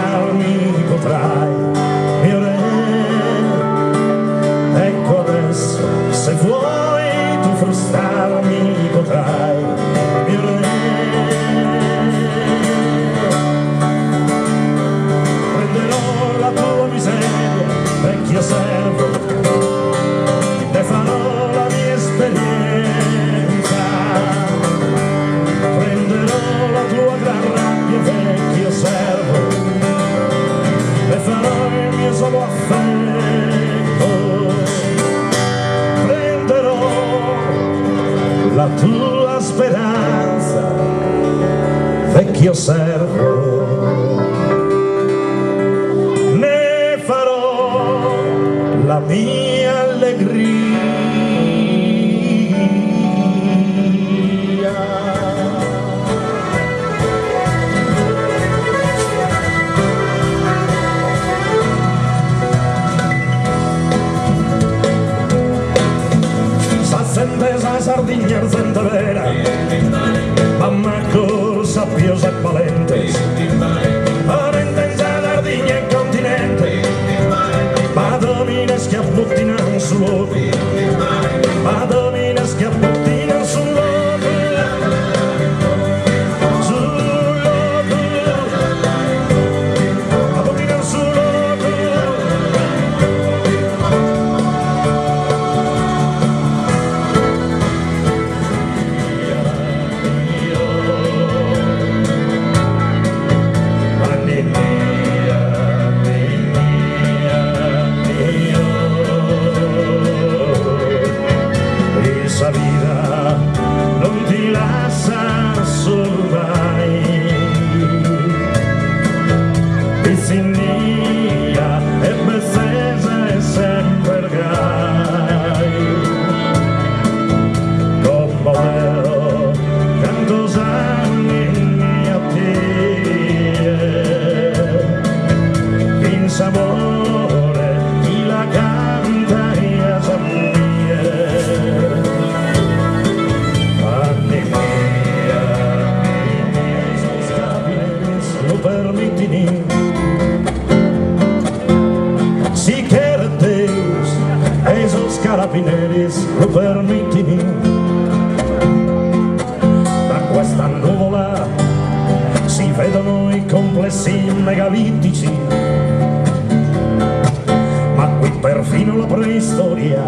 Frustarmi potrai, mio re. Ecco adesso, se vuoi tu frustarmi potrai, mio re. Prenderò la tua miseria, vecchio servo, ne farò la mia esperienza. Prenderò la tua gran rabbia, vecchio servo, ne farò il mio solo affetto. Prenderò la tua speranza, vecchio servo, ne farò la mia allegria. Sa zente 'e sa Sardigna est zente vera, b'at maccos, sapios e balentes, ponent in sa Sardigna e continente, b'at omines chi abbuttinan su logu, b'at omines chi abbuttinan su logu, su logu, abbuttinan su logu. Sa vida non ti lassat solu mai. Pitzinnia e betzesa est semper gai. Como deo canto sa ninnia a tie chin s'amore chi la cantaias a mie. Anninnia, ninnia, sos carabineris lu permitini. Si cheret Deus e sos carabineris lu permitini. Da questa nuvola si vedono i complessi megalitici, ma qui perfino la preistoria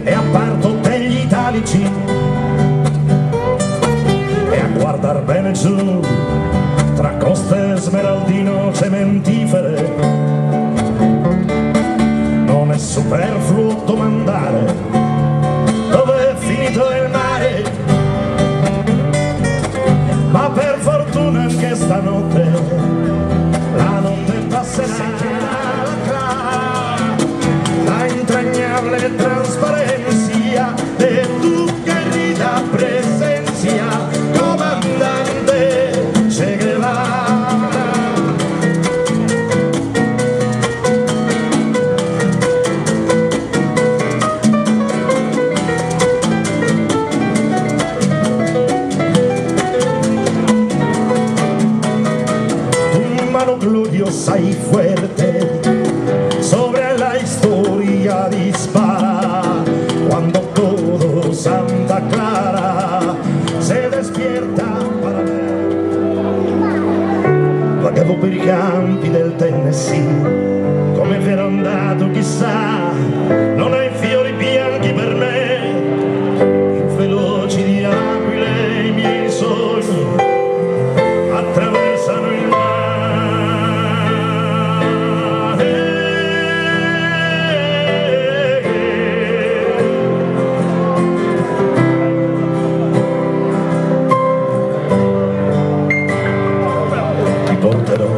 è apparto degli italici. E a guardar bene giù, tra coste smeraldino cementifere, non è superfluo domandare dove è finito il mare. Ma per fortuna anche stanotte la notte passerà. La entrañable transparencia de tu querida presencia, comandante Che Guevara. Tu mano gloriosa y fuerte sobre la historia dispara cuando todo Santa Clara se despierta para ver. Vagavo per i campi del Tennessee, come ero andato chissà, non hai fiori bianchi per me, più veloci di aquile i miei sogni attraversano il mare. Ti porterò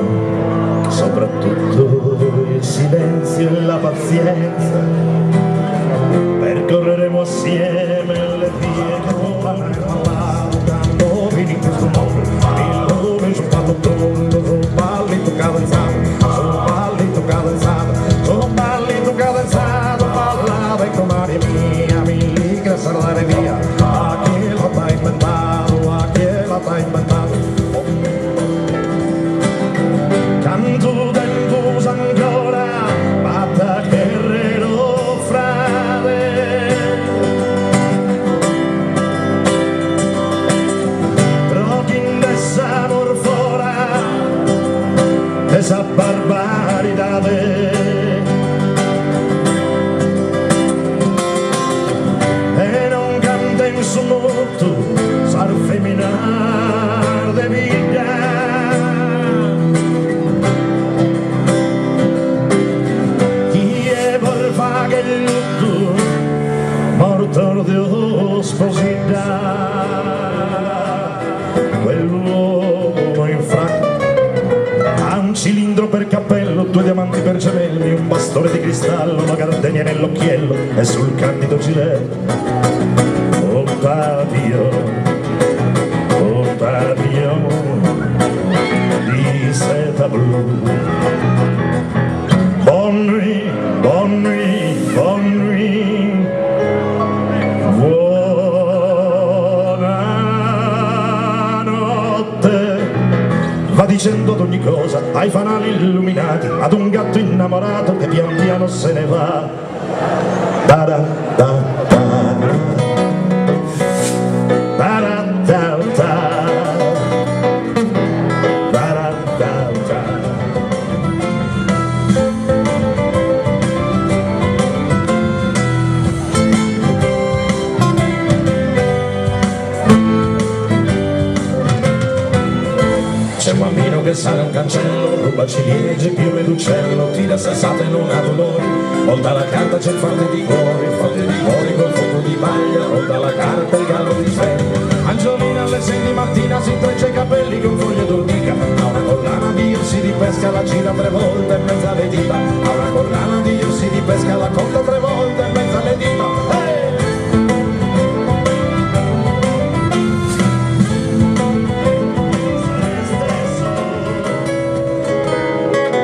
soprattutto il silenzio e la pazienza. Percorreremo assieme le vie che Cantu tempus ancora b'at a cherrer o frade pro chi nd'essamus fora de sa barbaridade? E non canten su muttu sas feminas de bidda. Chie bos faghet luttu mortos Deus bos 'idat. Quell'uomo in frac ha un cilindro per cappello, due diamanti per gemelli, un bastone di cristallo, una gardenia nell'occhiello e sul candido gilet un papillon, un papillon di seta blu. Bonne nuit, bonne nuit, bonne nuit, buona notte. Va dicendo ad ogni cosa, ai fanali illuminati, ad un gatto innamorato che pian piano se ne va. Da da da da. Da da da da. Da da da da. C'è un bambino che sale a un cancello, ruba ciliegie, piume d'uccello, tira sassate e non ha dolori. Volta la carta c'è il forte di cuori, forte di cuori col fuoco di paglia, volta la carta il gallo di sveglia. Angiolina alle 6 di mattina si intreccia i capelli con foglie d'ortica, ha una collana di orsi di pesca, la gira tre volte in mezzo alle dita, ha una collana di orsi di pesca, la conta tre volte in mezzo alle dita. Hey!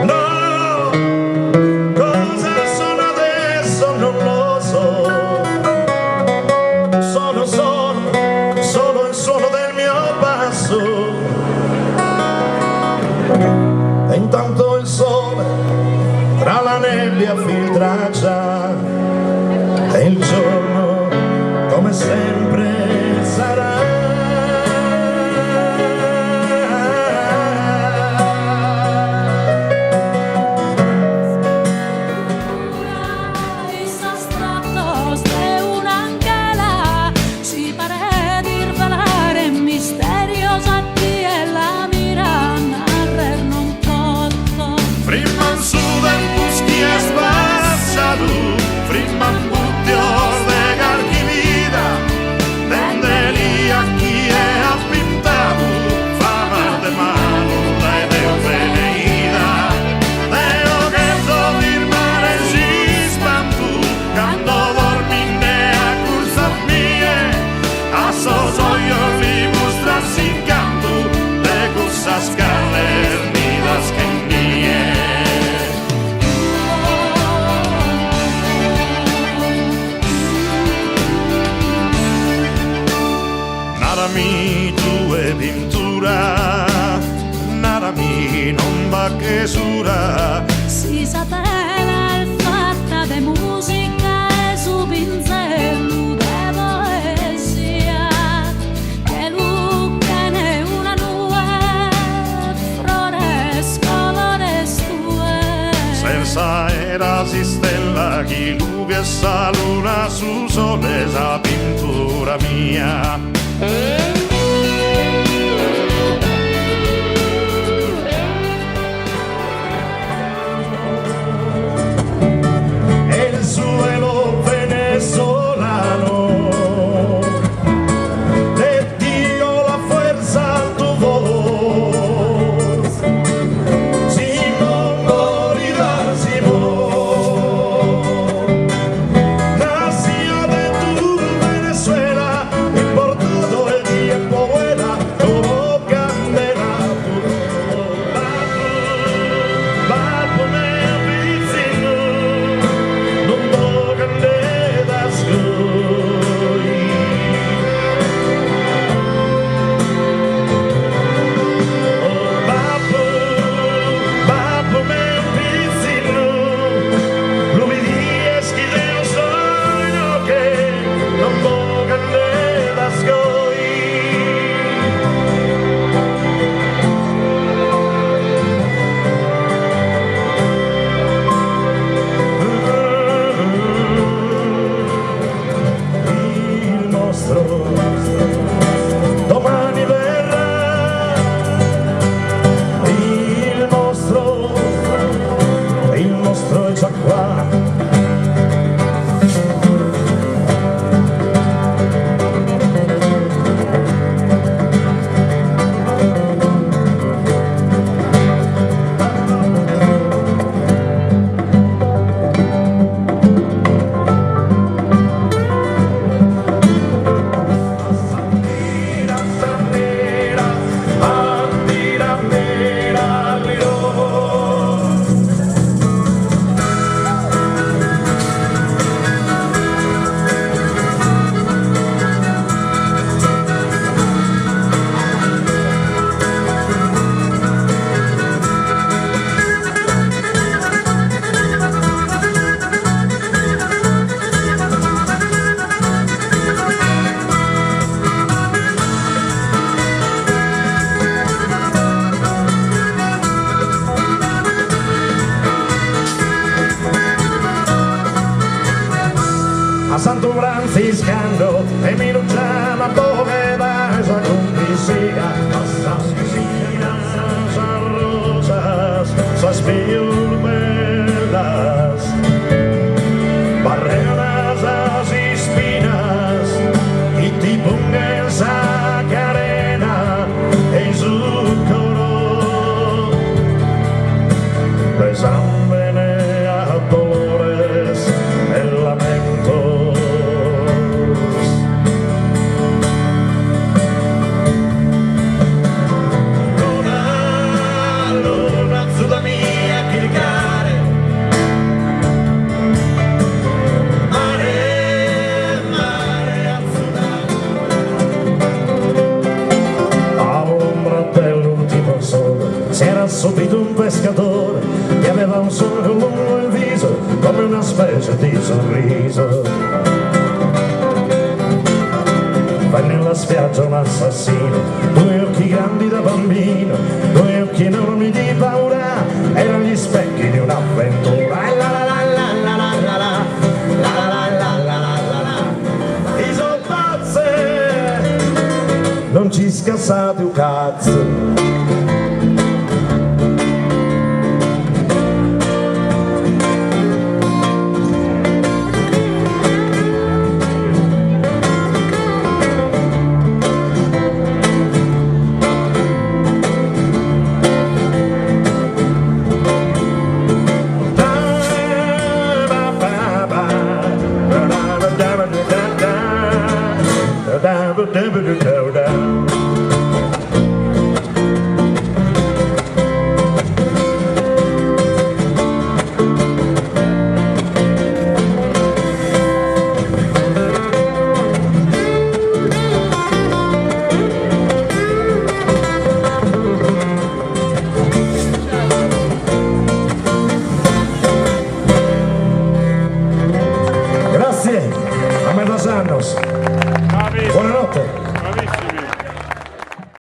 No, cosa sono adesso non lo so. Sono solo, solo il suono del mio passo. E intanto il sole tra la nebbia filtra già. E il giorno, come sempre, sarà. In sos trattos de un'anghela si paret isvelare misterios a chie la mirat narrer non potto. Frimman su tempus chi est passadu, frimman buttios de carchi vida, dendeli a chie at pintadu fama de manu dae Deus beneida. Deo cherzo firmare s'ispantu cando dorminde accurzu a mie, a sos ojos li mustras s'incantu de cussas carres nidas che nie. Narami tue pintura, narami non b'at chesura. Si sa tela est fatta de musica e su pinzellu de poesia, che luchen una nue, frores, colores tue. Ses s'aera s'istella chi lughet sa luna su sole sa pintura mia. El suelo venezolano te dio la fuerza a tu voz. Simón Bolívar, Simón, nació de tu Venezuela y por todo el día. E mi lu giamat a boghe dae sa cumbissia. A sas sas rosas, sas pius bellas, barrean sas ispinas chi ti punghen sa carena e-i su coro. De sambene a dolores e lamentos. Luna, luna, azudami a chircare. Mare, mare, azudami. All'ombra dell'ultimo sole si era assopito un pescatore che aveva un solco lungo il viso come una specie di sorriso. Venne nella spiaggia un assassino, due occhi grandi da bambino, due occhi enormi di paura, erano gli specchi di un'avventura. E la la la la la la la la, la la la la la la la la. I so pazze, non ci scassate un cazzo.